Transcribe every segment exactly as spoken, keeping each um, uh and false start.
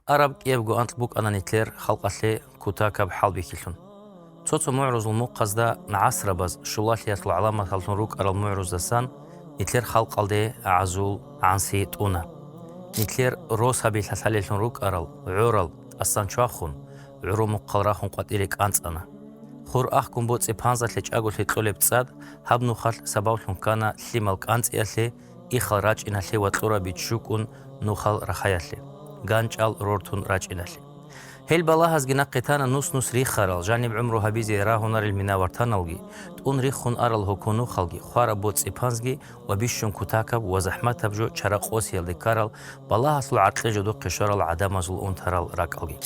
Араб кӀиябго анкь букӀана нилъер халкъалъе кутакаб хӀалбихьилъун. Цо-цо мугӀрузул мухъазда гӀасрабаз щулалъиялъул гӀаламаталлъун рукӀарал мугӀруздасан нилъер халкъалде гӀазул гӀанси тӀуна. Нилъер росаби лъалъалеллъун рукӀарал гӀорал тӀасан чвахун, гӀуру мухъал рахун къватӀире кӀанцӀана. Хур ахкун боцӀи-панзалъе чӀаголъи кьолеб цӀад гьаб нухалъ сабаблъун ккана лъимал кӀанцӀиялъе, ихал рачӀиналъе ва кьураби чукӀун нухал рахаялъе, ганчӀал рортун рачӀиналъе. Гьел балагьазги нахъе тана нус-нус рихарал, жаниб гӀумру гьабизе рагьунарел минавартаналги, тӀун риххун арал гьоконухалги, хвараб боцӀи-панзги ва бищун кутакаб ва захӀматаб жо чара къосиялде ккарал, балагьалъул гӀаркье жодухъе щварал гӀадамазул унтарал ракӀалги.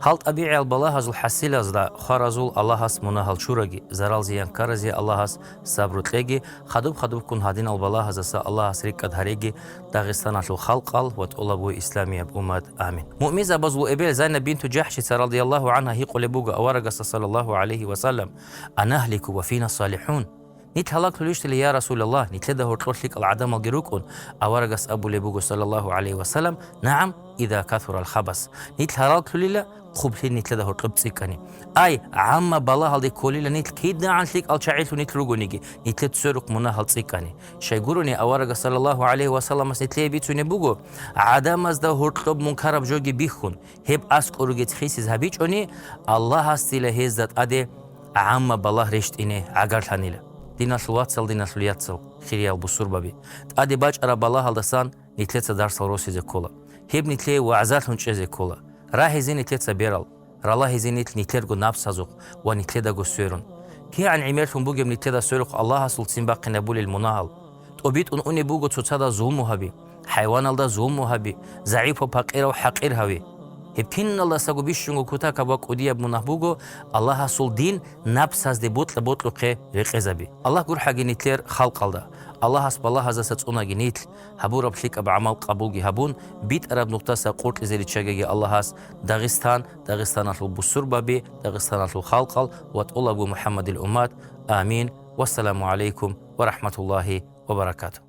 Гьал тӀабигӀиял балагьазул хӀасилазда хваразул Аллагьас мунагьал чураги, зарал-зиян ккаразе Аллагьас сабру кьеги, хадуб-хадубккун гьадинал балагьазаса Аллагьас рикӀкӀад гьареги Дагъистаналъул халкъал ва тӀолабго исламияб уммат. Амин. Муъминзабазул эбел Зайнаб бинту Жахшица радияллагьу гӀангьа гьикъулеб буго аварагасда саллаллагьу гӀалайгьи ва саллам: «Анагьлику ва фина салихӀун?» Нилъ гьалаглъулищ, я Расулаллагь, нилъеда гьоркьор лъикӀал гӀадамалги рукӀун, аварагас абулеб буго, саллаллагьу гӀалайгьи ва саллам: «НагӀам, иза касурал хабас». Нилъ гьалаглъулила, хъублъи нилъеда гьоркьоб цӀикӀкӀани. Ай, гӀамма балагьалде кколила нилъ, кидагӀан лъикӀал чагӀилъун нилъ ругониги, нилъер церухъ мунагьал цӀикӀкӀани. Щайгурони, аварагас, саллаллагьу гӀалайгьи ва салламас, нилъее бицунеб буго: «ГӀадамазда гьоркьоб мункараб жоги бихьун, гьеб аскӀор ругец хисиз гьабичӀони, Аллагьас дила гьезда тӀаде гӀамма балагь рещтӀине гӀагарлъанила». Диналъул вацал, диналъул яцал, хириял бусурбаби, тӀаде бачӀараб балагьалдасан нилъеца дарсал росизе ккола. Гьеб нилъее вагӀзалъун чӀезе ккола. Рагьизе нилъеца берал, ралагьизе нилъ нилъерго напсазухъ ва нилъедаго сверун. КигӀан гӀемерлъун бугеб нилъеда сверухъ Аллагьасул ццин бахъинабулел мунагьал! ТӀобитӀун унеб буго цоцазда зулму гьаби, хӀайваналда зулму гьаби, загӀипав-пакъирав хӀакъир гьави. Гьеб киналдасаго бищунго кутакаб ва кӀудияб мунагь буго Аллагьасул дин напсазде бокьа-бокьухъе рекъезаби. Аллагь гурхӀаги нилъер халкъалда. Аллагьас балагьазаса цӀунаги нилъ, гьабураб лъикӀаб гӀамал къабулги гьабун, битӀараб нухдаса къоркьизе риччагеги Аллагьас Дагъистан, Дагъистаналъул бусурбаби, Дагъистаналъул халкъал ва тӀолабго МухӀаммадил уммат. Амин. Вассаламу гӀалайкум ва рахӀматуллагьи ва баракатугь.